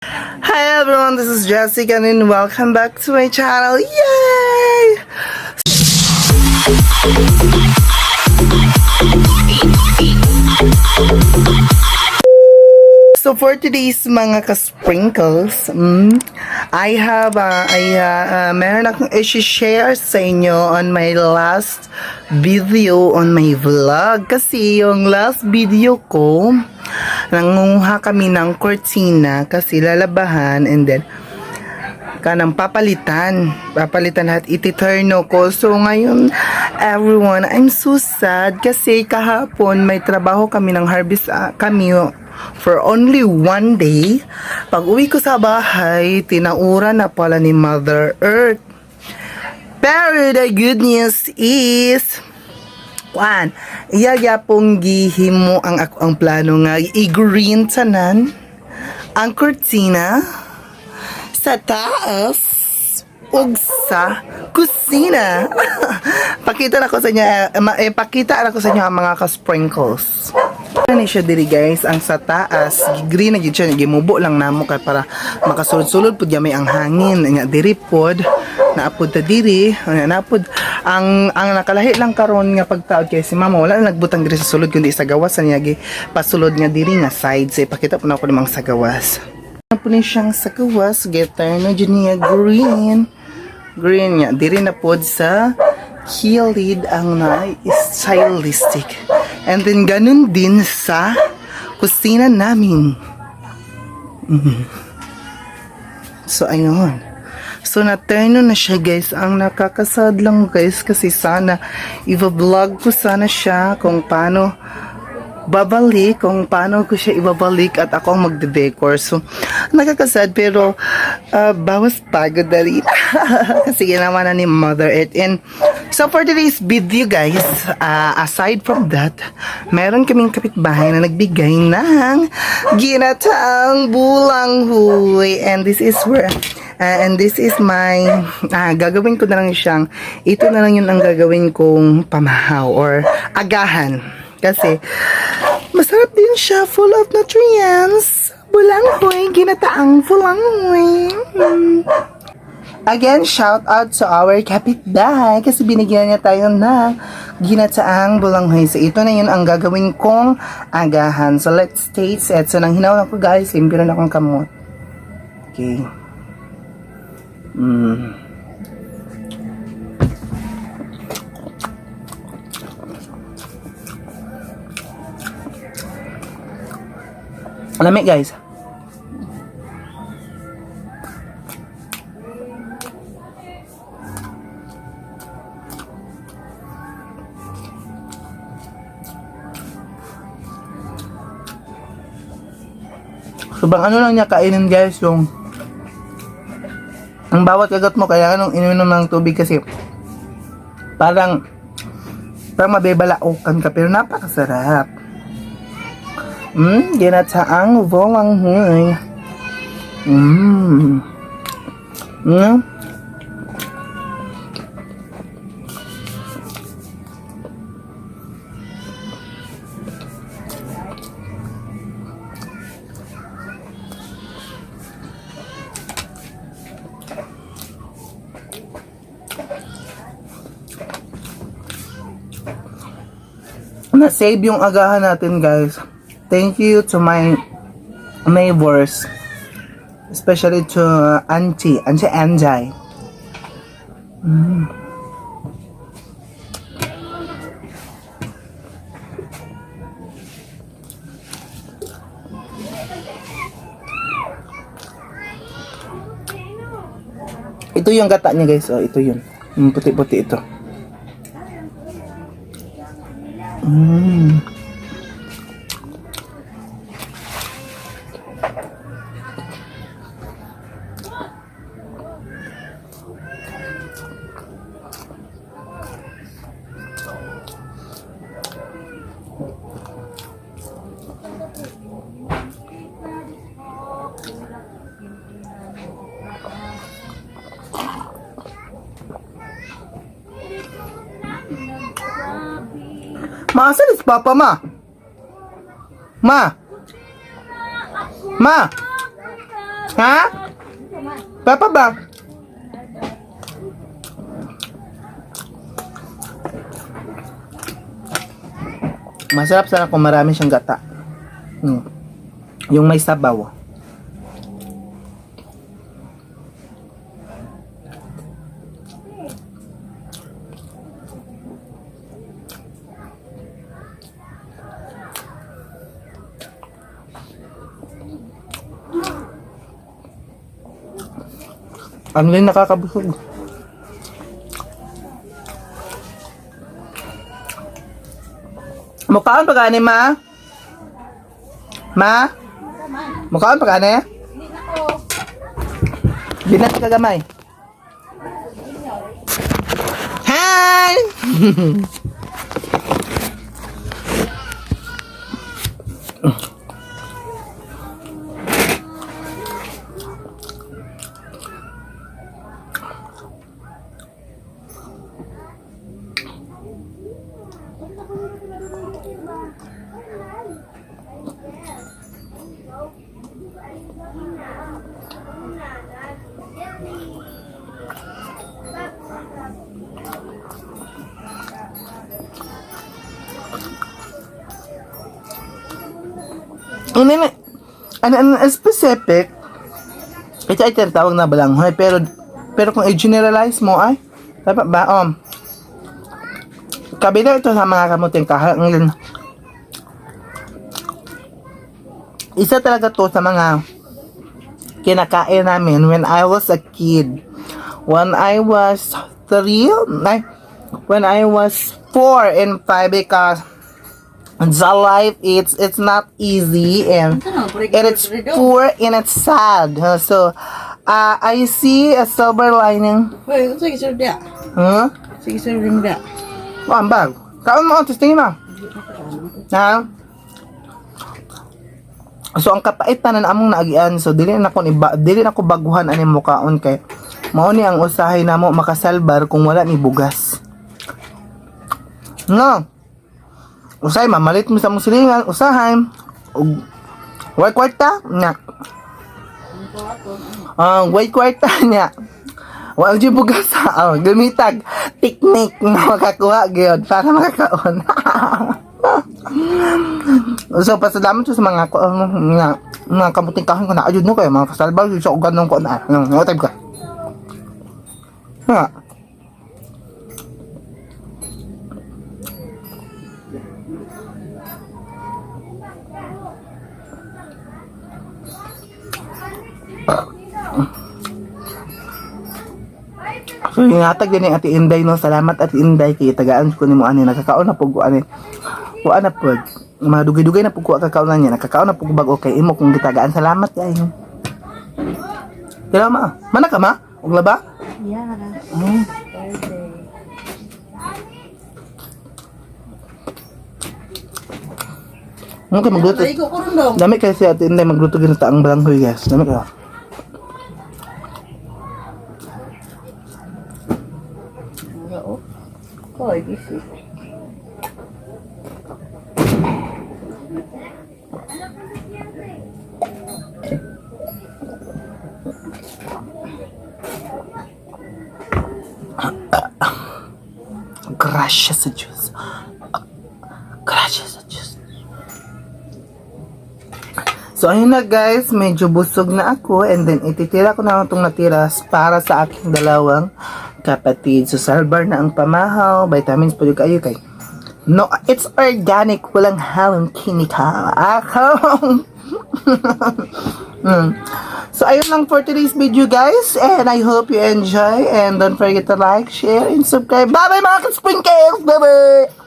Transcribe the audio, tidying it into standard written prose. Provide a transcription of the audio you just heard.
Hi everyone, this is Jessica and welcome back to my channel. Yay! So for today's mga ka-sprinkles, I have, meron akong i-share sa inyo on my last video on my vlog. Kasi yung last video ko, nangunguha kami ng kortina kasi lalabahan and then kanang papalitan. Papalitan lahat. Ititurno ko. So, ngayon, everyone, I'm so sad kasi kahapon may trabaho kami ng harvest kami for only one day. Pag uwi ko sa bahay, tinaura na pala ni Mother Earth. Pero the good news is, Kuan, iya gyapong gihimo ang ako ang plano nga i-green tanan ang kurtina sa taas ug sa kusina. Pakita na ko sa inyo, pakita na ko sa inyo ang mga ka-sprinkles. Ano siya diri, guys, ang sa taas, green na gyud siya, gimubo lang namo kay para makasulod-sulod pud gamay ang hangin. Nya diri pod, naapod ta diri, nya naapod ang nakalahi lang karon nga pagtaod kay si mama wala na nagbutang diri sa sulod kundi sa gawas sa niya gi pasulod nga diri nga side. So ipakita po na ako limang sa gawas. Ano po ni siyang sa gawas, getter na dyan niya green. Green niya. Diri na pod sa kilid ang na stylistic. And then ganun din sa kusina namin. So ayun. So na-turn na siya, guys. Ang nakakasad lang, guys, kasi sana i-vlog ko sana siya kung paano babalik, kung paano ko siya ibabalik at ako ang magde-decor. So, nakakasad pero bawas pagod na rin. Kasi ginawa na ni Mother Earth. And so for today's video, guys, aside from that, meron kaming kapitbahay na nagbigay ng ginataang bulanghoy. And this is where and this is my, gagawin ko na lang siyang, ito na lang yun ang gagawin kong pamahaw or agahan. Kasi, masarap din siya, full of nutrients. Bulanghoy, ginataang bulanghoy. Again, shout out to our kapitbahay kasi binigyan niya tayo ng ginataang bulanghoy. So, ito na yun ang gagawin kong agahan. So, let's taste it. So, nang hinaw ko, guys, limpyo na akong kamot. Okay. Lamig, guys. Sobrang ano lang niya kainin, guys, yung ang bawat kagat mo kailangan nung ininom ng tubig kasi parang parang mabebalaukan ka pero napakasarap. Ginataang bulanghoy. Na-save yung agahan natin, guys. Thank you to my neighbors. Especially to Auntie, Auntie Anjay. Ito yung gata niya, guys. Oh, ito yun. Yung puti-puti ito. Ma, asan is Papa, ma? Ma? Ma? Ha? Papa ba? Masarap sana kung marami siyang gata. Yung may sabaw. Ano rin, nakakabusog. Mukhaan pa gani, ma? Ma? Mukhaan pa gani? Binat ka gamay. Hi! Ano na, ano, ano, specific, ito ay tinatawag na balanghoy, pero, pero kung i-generalize mo, ay, dapat ba, kabila ito sa mga kamuting kahoy, ngayon, isa talaga to sa mga kinakain namin when I was a kid. When I was 3, ay, when I was 4 and 5 because the life, it's not easy and it's poor and it's sad. So I see a silver lining. Hoy, unsa gisulod diha? Huh? Sige, sulod mo diha. Oh, ang bag. Kaon mo, testingin mo. Ha? So ang kapaitan na among naagian, so dili na ko iba, dili na ko baguhan ani mukaon kay mao ni ang usahay namo makasalbar kung wala ni bugas. No. Usahay mamalit mo sa among silingan, usahay ug way kwarta nya. Ah, way kwarta niya. Wa jud bugas ah, gamitag technique nga makakuha gyud para makakaon. So pasalamat ko sa mga mga mga kamuting kahoy ko na ayun no kayo mga kasalbaw yun sa ugan nung ko na ano ano type ka. Ha. So hinatag din ni Ate Inday, no. Salamat, Ate Inday, kay tagaan ko nimo ani nakakaon na pug ko ani. Wa na pug. Mga dugay-dugay na pug ko kakaon niya. Nakakaon na pug bag okay imo kung gitagaan. Salamat kaayo. Kailangan ma. Mana ka ma? Og laba? Yeah. Thursday. Ano kay magluto? Ay, ko kuron dong. Dami kay si Ate Inday magluto ginataang balanghoy, guys. Dami kayo. Oo. Koy, busy. Gracias sa Diyos. Gracias sa Diyos. So, ayun na guys, medyo busog na ako and then ititira ko na lang itong natira para sa aking dalawang kapatid. So, salbar na ang pamahaw, vitamins pa kayo kay. No, it's organic, walang halong chemical. Ako. So, ayun lang for today's video, guys. And I hope you enjoy. And don't forget to like, share, and subscribe. Bye-bye, mga ka-sprinkles! Bye-bye!